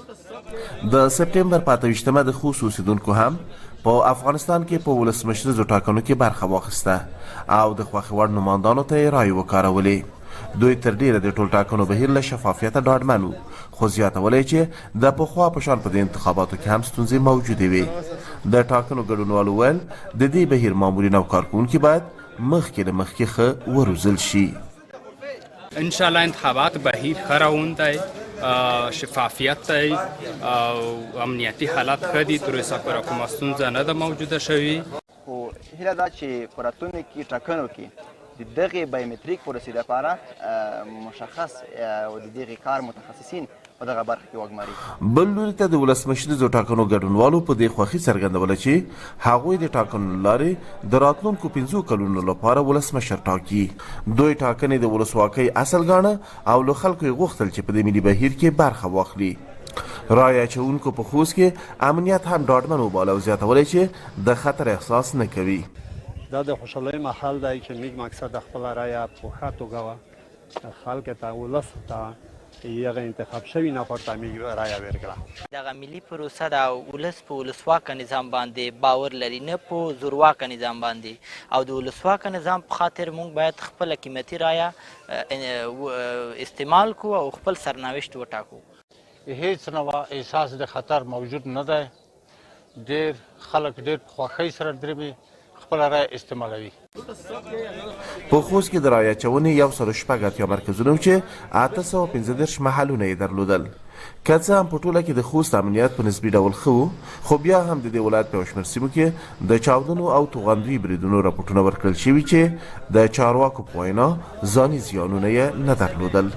د سپټمبر په 28مه د خوست اوسېدونکو هم په افغانستان کې په ولسمشریزو ټاکنو کې برخه واخیسته او د خوښې وړ نوماندانو ته یې رایې وکارولې. دوی تر ډېره د ټولټاکنو بهیر له شفافیته ډاډمن وو، خو زیاتوله یې چې د پخوا په شان په دې انتخاباتو کې هم ستونزې موجودې وې. د ټاکنو ګډونوالو ویل، د دې بهیر مامورین او کارکوونکي باید مخکې له مخکې ښه وروزل شي. ان شاء الله انتخابات بهیر ښه روان دی، شفافیت دی او امنیتي حالت ښه دي، تر اوسه پورې کومه ستونزه نه ده موجوده شوې. خو هیله ده چې په راتلونکي ټاکنو کې د دغې بایومتریک پروسې لپاره مشخص او د دغې کار متخصصین په دغه برخه کې وګماري. بل لوري ته د ولسمشریزو ټاکنو ګډونوالو په دې خوښي څرګندوله چې هغوی د ټاکنو له لارې د راتلونکو پنځو کلونو لپاره ولسمشر ټاکي. دوی ټاکنې د ولسواکۍ اصل ګاڼه او له خلکو یې غوښتل چې په دې ملي بهیر کې برخه واخلي. رایه اچوونکو په خوست کې امنیت هم ډاډمن وباله او زیاتوله یې چې د خطر احساس نه کوي. دا د خوشحالۍ محل دی چې موږ مقصد خپله رایه په ښه توګه خلک ته، ولس ته، هغه انتخاب شوي نفر ته موږ رایه ورکړه. دغه ملي پروسه ده او ولس په ولسواکه نظام باندې باور لري نه په زورواکه نظام باندې او د ولسواکه نظام په خاطر موږ باید خپله قیمتي رایه استعمال کو او خپل سرنوشت وټاکو. هیڅ نوع احساس د خطر موجود نه دی، ډیر خلک ډیر په خوښۍ سره درمي خپله رایه استعمالوي. په خوست کې د رایه اچونې 186 مرکزونه وو چې 835 محلونه یې درلودل. که څه هم په ټوله کې د خوست امنیت په نسبي ډول ښه و، خو بیا هم د دې ولایت په یو شمېر سیمو کې د چاودنو او توغندوي بریدونو رپوټونه ورکړل شوي چې د چارواکو په وینا ځاني زیانونه یې نه درلودل.